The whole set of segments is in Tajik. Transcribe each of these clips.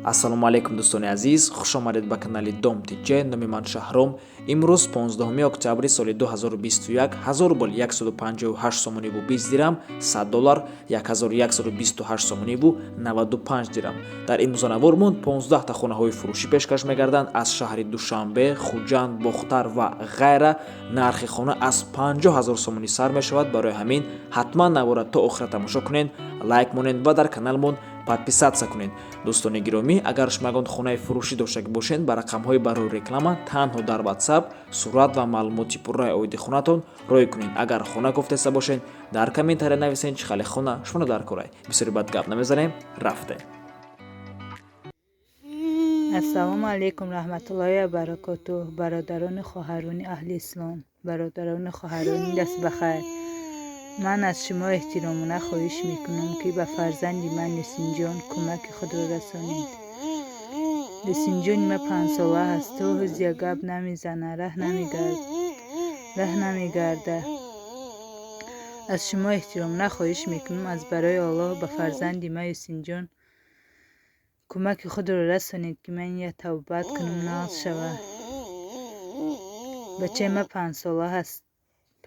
Ассалому алайкум, дӯстони азиз, хушомадед ба канали Дом Тҷ. Номи ман Шаҳром. Имрӯз 15 октябри соли 2021, 1000 рубл 158 сомониву 20 дирам, 100 доллар 1128 сомониву 95 дирам. Дар имрӯзанавормон 15 та хонаҳои фурӯшӣ пешкаш мегарданд аз шаҳри Душанбе, Хуҷанд, Бохтар ва ғайра. Нархи хона аз 50 ҳазор сомонӣ сар мешавад. Барои ҳамин ҳатман навора то охира тамошо кунед, лайк монед ва дар каналмон подписаться кунед. Дӯстони гиромӣ, агар шумо ягон хонаи фурӯшӣ доштагӣ бошед, ба рақамҳои барои реклама танҳо дар WhatsApp сурат ва маълумоти пурраи оиди хонатон рой кунед. Агар хона гуфтеста бошед, дар комментария нависед, чӣ хеле хона шуморо дар корай. Бисёри бад гап намезанем, рафтем. Ассалому алайкум раҳматуллоҳи ва баракотуҳ, бародарону хоҳарони аҳли ислом, бародарону хоҳарони дастбахайр. Ман аз шумо эҳтиромона хоҳиш мекунам, ки ба фарзанди ман Юсинҷон кӯмаки худро расонед. Юсинҷони ман 5-сола аст, то ҳоз як гап намезана, раҳ намегарда. Аз шумо эҳтиромона хоҳиш мекунам, аз барои Аллоҳ ба фарзанди ман Юсинҷон кӯмаки худро расонед, ки ман я тавбат кунам, нағз шава. Бачаи ман 5-сола ҳаст,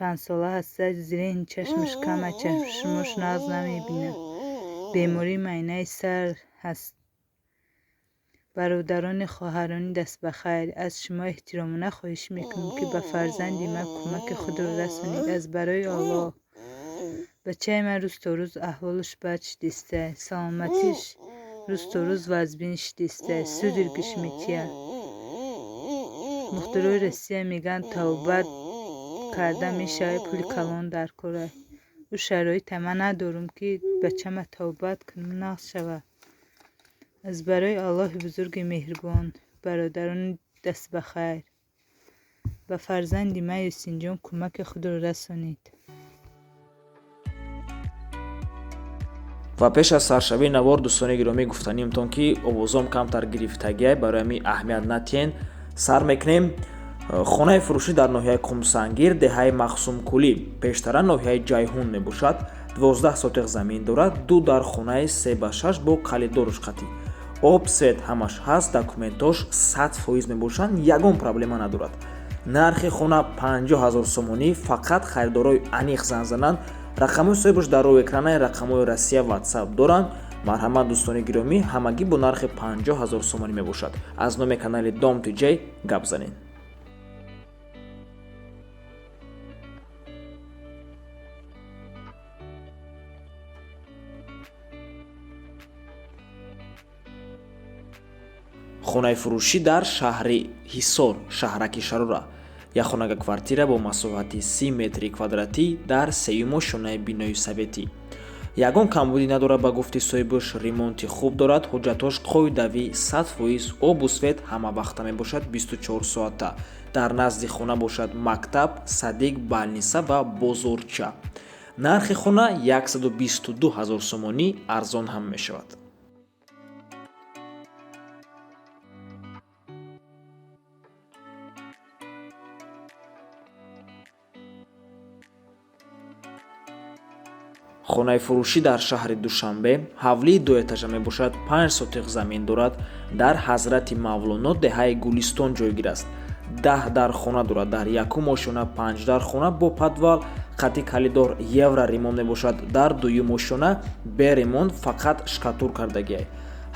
5-сола ҳаста, зрени чашмаш кама, чашмош нағз намебинад, бемории майнаи сар ҳаст. Бародарони хоҳарони дастбахайр, аз шумо эҳтиромона хоҳиш мекунам, ки ба фарзанди ман кӯмаки худро расонед, аз барои Аллоҳ. Бачаи ман рӯз то рӯз аҳволаш бад шудиста, саломатиш рӯз то рӯз вазбин шудиста, судорогиш метия. Духтурои Россия мегӯянд, тавбат карда мешавад, пули калон дар кора. Ӯ шароита ман надорам, ки бачама тавбат кунам, нағз шавад. Аз барои Аллоҳи бузурги меҳрубон, бародарони дастбахайр, ба фарзанди ман Юсинҷон кӯмаки худро расонед. Ва пеш аз саршавии навор, дӯстони гиромӣ, гуфтаниимтон, ки овозом камтар гирифтагиай, барои ҳамин аҳамият натиҳен. Сар мекунем. Хонаи фурӯшӣ дар ноҳияи Қумсангир, деҳаи Махсумкулӣ, пештара ноҳияи Ҷайҳун мебошад. 12 сотиқ замин дорад, ду дар хонаи 3 ба 6 бо калидоруш қатӣ. Об, свет ҳамаш ҳаст, документош 100% мебошанд, ягон проблема надорад. Нархи хона 50 ҳазор сомонӣ, фақат харидорои аниқ зан зананд. Рақамҳои соҳибаш дар рӯи экранаи, рақамҳои Россия, WhatsApp доранд. Марҳамат, дӯстони гиромӣ, ҳамагӣ бо нархи 50 ҳазор сомонӣ мебошад. Аз номи канали Дом Тиҷей гап занед. Хонаи фурӯшӣ дар шаҳри Ҳисор, шаҳраки Шарора, як хонага квартира бо масоҳати 30 метри квадратӣ дар сеюму шонаи бинои советӣ. Ягон камбудӣ надорад, ба гуфти соҳибаш ремонти хуб дорад, ҳуҷҷатҳош қоидавӣ 100%, обу свет ҳамавақта мебошад, 24 соата. Дар назди хона бошад мактаб, садик, больница ва бозорча. Нархи хона 122 ҳазор сомонӣ, арзон ҳам мешавад. Хонаи фурӯшӣ дар шаҳри Душанбе, ҳавлии дуэтажа мебошад, 5 сотиқ замин дорад, дар Ҳазрати Мавлоно, деҳаи Гулистон ҷойгир аст. 10 дар хона дорад, дар якум ошёна панҷ дар хона бо подвал қати калидор, евро ремонт мебошад, дар дуюм ошёна бе ремонт, фақат штукатур кардагиай.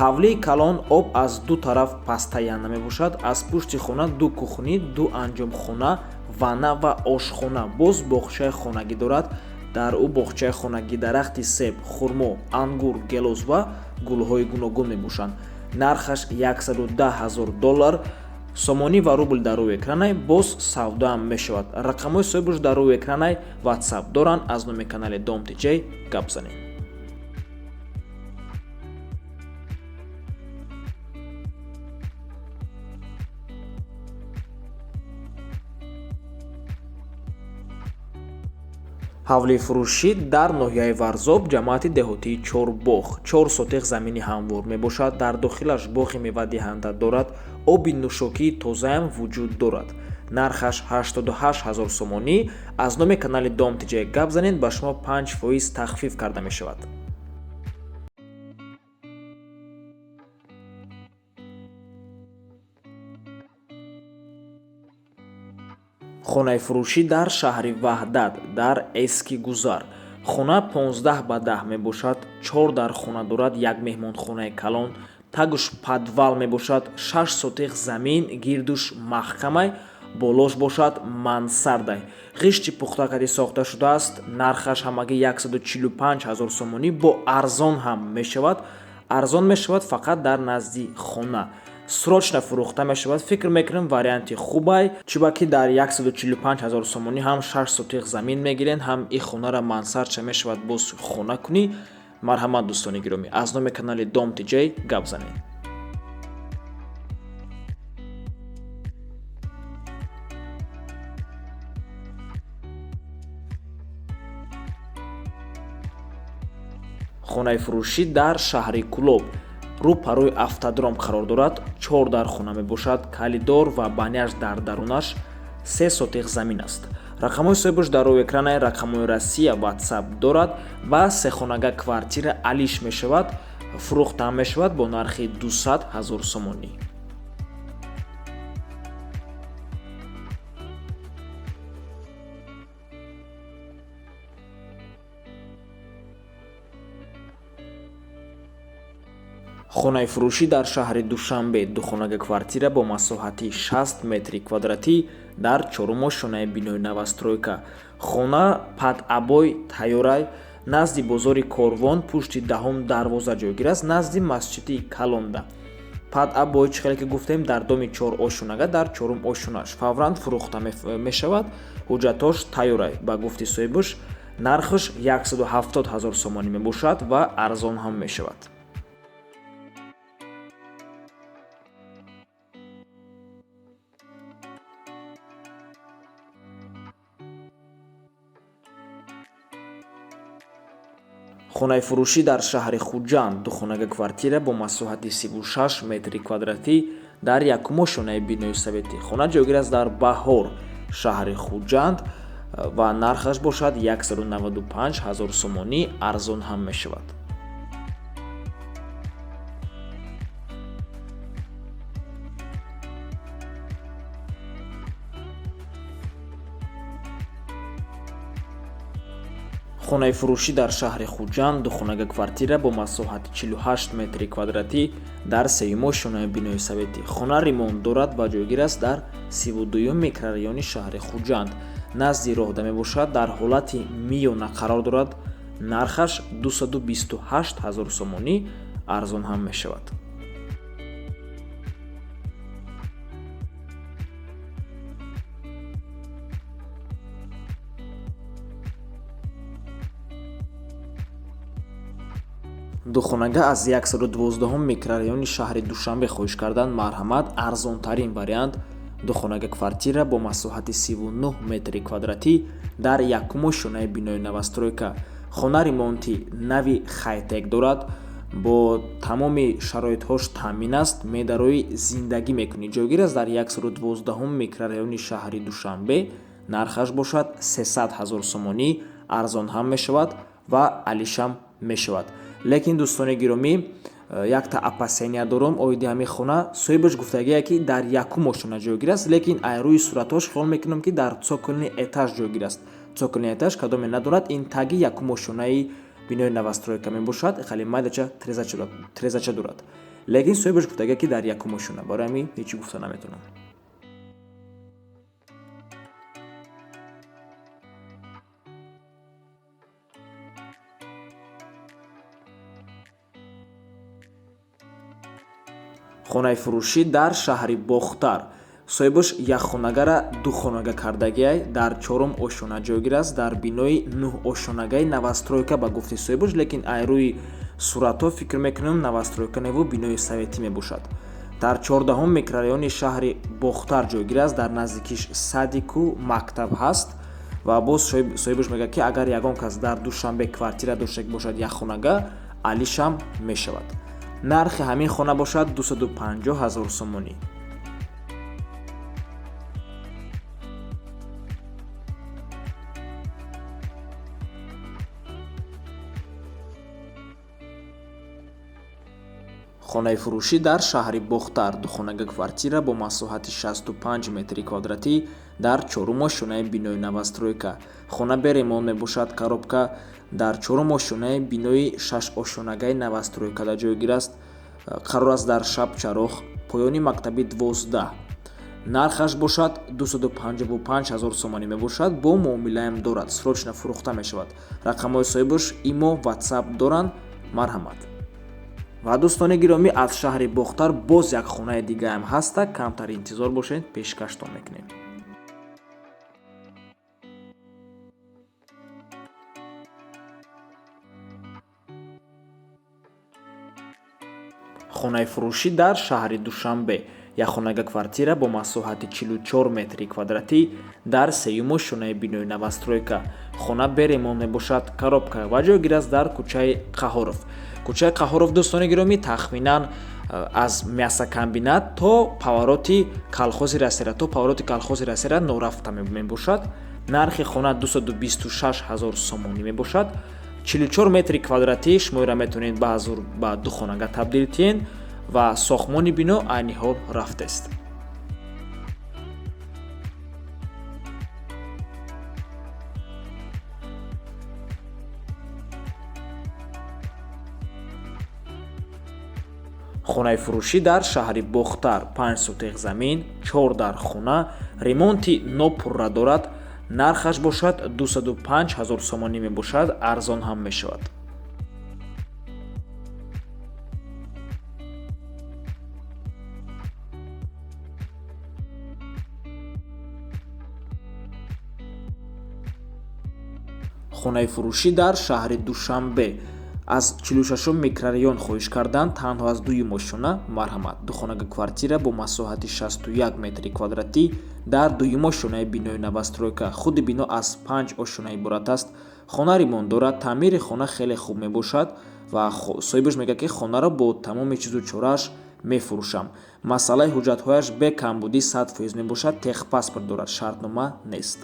Ҳавлии калон, об аз ду тараф постоянно мебошад. Аз пушти хона ду кухни, ду анҷомхона, ванна ва ошхона, боз боғчаи хонагӣ дорад. Дар ӯ боғчаи хонагӣ дарахти себ, хурмо, ангур, гелос ва гулҳои гуногун мебошанд. Нархаш 110 ҳазор доллар, сомонӣ ва рубл дар рӯи экранай, боз савдоам мешавад. Рақамҳои соҳибаш дар рӯи экранай, WhatsApp доранд. Аз номи канали Дом Тиҷей гап занед. Ҳавлии фурӯшӣ дар ноҳияи Варзоб, ҷамоати деҳотии Чорбоғ, 4 сотиқ замини ҳамвор мебошад, дар дохилаш боғи мевадиҳанда дорад, оби нӯшокии тозаам вуҷуд дорад. Нархаш 88 ҳазор сомонӣ. Аз номи канали Дом Тиҷай гап занед, ба шумо 5% тахфиф карда мешавад. Хонаи фурӯшӣ дар шаҳри Ваҳдат, дар Эски Гузар. Хона 15 ба 10 мебошад, 4 дар хона дорад, як меҳмонхонаи калон, тагуш подвал мебошад, 6 сотих замин, гирдуш маҳкамай, болош бошад мансардай. Ғишти пухтакадӣ сохта шудааст, нархаш ҳамагӣ 145 ҳазор сомонӣ, бо арзон ҳам мешавад. Арзон мешавад фақат дар назди хона. Срочно фурӯхта мешавад. Фикр мекунам варианти хубай, чунки дар 145 ҳазор сомонӣ ҳам 6 сотих замин мегирен, ҳам и хонара мансардша мешавад боз хона кунӣ. Марҳамат, дӯстони гиромӣ, аз номи канали Дом ТЖ гап занед. Хонаи фурӯшӣ дар шаҳри Кӯлоб рӯ парои автодром қарор дорад, 4 дар хона мебошад, калидор ва баняш дар дарунаш, 3 сотих замин аст. Рақамҳои соҳибаш дар рӯи экранаи рақамҳои Россия WhatsApp дорад ва сехонага квартира алиш мешавад, фурӯхта мешавад бо нархи 200 ҳазор сомонӣ. Хонаи фурӯшӣ дар шаҳри Душанбе, духонага квартира бо масоҳати 60 метри квадратӣ дар чорум ошёнаи бинои новостройка. Хона под обой тайёрай, назди бозори Корвон, пушти даҳум дарвоза ҷойгир аст, назди масҷиди Калонда. Под обой, чӣ хеле ки гуфтем, дар доми 4 ошёнага, дар чорум ошёнаш фавран фурӯхта мешавад, ҳуҷҷатош тайёрай. Ба гуфти соҳибаш, нархаш 170 ҳазор сомонӣ мебошад ва арзон ҳам мешавад. Хонаи фурӯшӣ дар шаҳри Хуҷанд, духонага квартира бо масоҳати 36 метри квадратӣ дар якум ошёнаи бинои советӣ. Хона ҷойгир аст дар Баҳор, шаҳри Хуҷанд ва нархаш бошад 195 ҳазор сомонӣ, арзон ҳам мешавад. Хонаи фурӯшӣ дар шаҳри Хуҷанд, духонага квартира бо масоҳати 48 метри квадратӣ дар сеюм ошёнаи бинои советӣ. Хона ремонт дорад ва ҷойгир аст дар 32-юм микрорайони шаҳри Хуҷанд. Назди роҳда мебошад, дар ҳолати миёна қарор дорад, нархаш 228 ҳазор сомонӣ, арзон ҳам мешавад. Духонага аз 112 микрорайони шаҳри Душанбе хоҳиш кардан, марҳамат, арзонтарин вариант духонага квартира бо масоҳати 39 метри квадратӣ дар якум ошёнаи бинои новостройка. Хона ремонти нави хайтек дорад, бо тамоми шароитҳош таъмин аст, медарои зиндагӣ мекунӣ. Ҷойгир аст дар 112 микрорайони шаҳри Душанбе, нархаш бошад 300 ҳазор сомонӣ, арзон ҳам мешавад ва алишам мешавад. Лекин дӯстони гиромӣ, якта опасения дорум оиди ҳамин хона. Соҳибаш гуфтагие ки дар якум ошёна ҷойгир аст, лекин ай рӯи суратҳош хиёл мекунам ки дар цокольный этаж ҷойгир аст. Цокольный этаж кадоме надорад, ин таги якум ошёнаи бинои новостройка мебошад, хеле майдача трезача дорад. Лекин соҳибаш гуфтагие ки дар якум ошёна, барои ҳамин ҳеҷ чӣ гуфта наметавонам. Хонаи фурӯшӣ дар шаҳри Бохтар. Соҳибаш якхонагара духонага кардагиай, дар чорум ошёна ҷойгир аст, дар бинои нӯҳ ошёнагаи новостройка ба гуфти соҳибаш, лекин ай рӯи суратҳо фикр мекунам новостройка неву бинои советӣ мебошад. Дар 14 микрорайони шаҳри Бохтар ҷойгир аст, дар наздикиш садику мактаб ҳаст ва боз соҳибаш мегӯяд ки агар ягон кас дар Душанбе квартира дошта бошад якхонага, алишам мешавад. Нархи ҳамин хона бошад 250 ҳазор сомонӣ. Хонаи фурӯшӣ дар шаҳри Бохтар, духонага квартира бо масоҳати 65 метри квадратӣ дар чорум ошёнаи бинои новостройка. Хона бе ремонт мебошад, коробка дар чорум ошёнаи бинои шашошёнагаи новостройкада ҷойгир аст. Қарор аст дар Шабчароғ, поёни мактаби 12. Нархаш бошад 255 ҳазор сомонӣ мебошад, бо муомилаам дорад, срочно фурӯхта мешавад. Рақамҳои соҳибаш имо, ватсап доранд, марҳамат. Ва дӯстони гиромӣ, аз шаҳри Бохтар боз як хонаи дигаам ҳаста, камтар интизор бошед, пешкаштон мекунем. Хонаи фурӯшӣ дар шаҳри Душанбе, якхонага квартира бо масоҳати 44 метри квадратӣ дар сеюм ошёнаи бинои новостройка. Хона бе ремонт мебошад, коробка ва ҷойгир аст дар кӯчаи Қаҳоров. Кӯчаи Қаҳоров, дӯстони гиромӣ, тахминан аз мясокомбинат то повороти колхози Россияра, то повороти колхози Россияра норафта мебошад. Нархи хона 226 ҳазор сомонӣ мебошад. 44 метри квадратӣ шуморо метавонед ба ҳазур ба ду хонага табдил диҳед ва сохтмони бино айни ҳол рафтест. Хонаи фурӯшӣ дар шаҳри Бохтар, 5 сотиқ замин, 4 дар хона, ремонти нопурра дорад, нархаш бошад 205 ҳазор сомонӣ мебошад, арзон ҳам мешавад. Хонаи фурӯшӣ дар шаҳри Душанбе аз 46 микрорайон хоҳиш карданд, танҳо аз дуюм ошёна, марҳамат. Духонага квартира бо масоҳати 61 метри квадратӣ дар дуюм ошёнаи бинои новостройка. Худи бино аз 5 ошёна иборат аст. Хона ремонт дорад, таъмири хона хеле хуб мебошад ва соҳибаш мегӯяд, ки хонаро бо тамоми чизу чорааш мефурӯшам. Масъалаи ҳуҷҷатҳояш бе камбудӣ 100% мебошад, техпаспорт дорад, шартнома нест.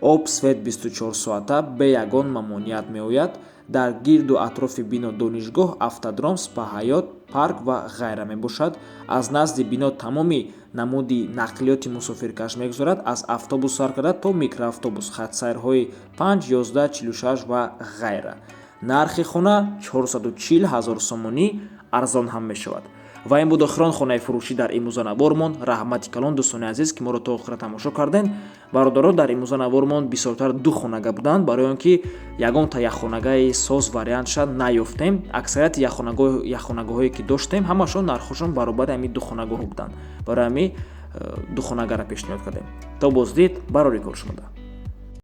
Об, свет 24 соата бе ягон мамоният меояд. Дар гирду атрофи бино донишгоҳ, автодром, спаҳаёт, парк ва ғайра мебошад. Аз назди бино тамоми намуди нақлиёти мусофиркаш мегузарад, аз автобус сар карда то микроавтобус, хатсайрҳои 5, 11, 46 ва ғайра. Нархи хона 440 ҳазор сомонӣ, арзон ҳам мешавад. Ва ин буд охирон хонаи фурӯшӣ дар имрӯза навормон. Раҳмати калон, дӯстони азиз, ки моро то охира тамошо кардем. Бародаро, дар имрӯза навормон бисёртар ду хонага буданд, барои он ки ягонта якхонагаи соз вариантша наёфтем. Аксарияти якхонагоҳое ки доштем, ҳамашон нархҳошон баробари ҳамин ду хонагоҳо буданд. Барои ҳамин ду хонагара пешниҳод кардем. То боздид, барори кор шумода.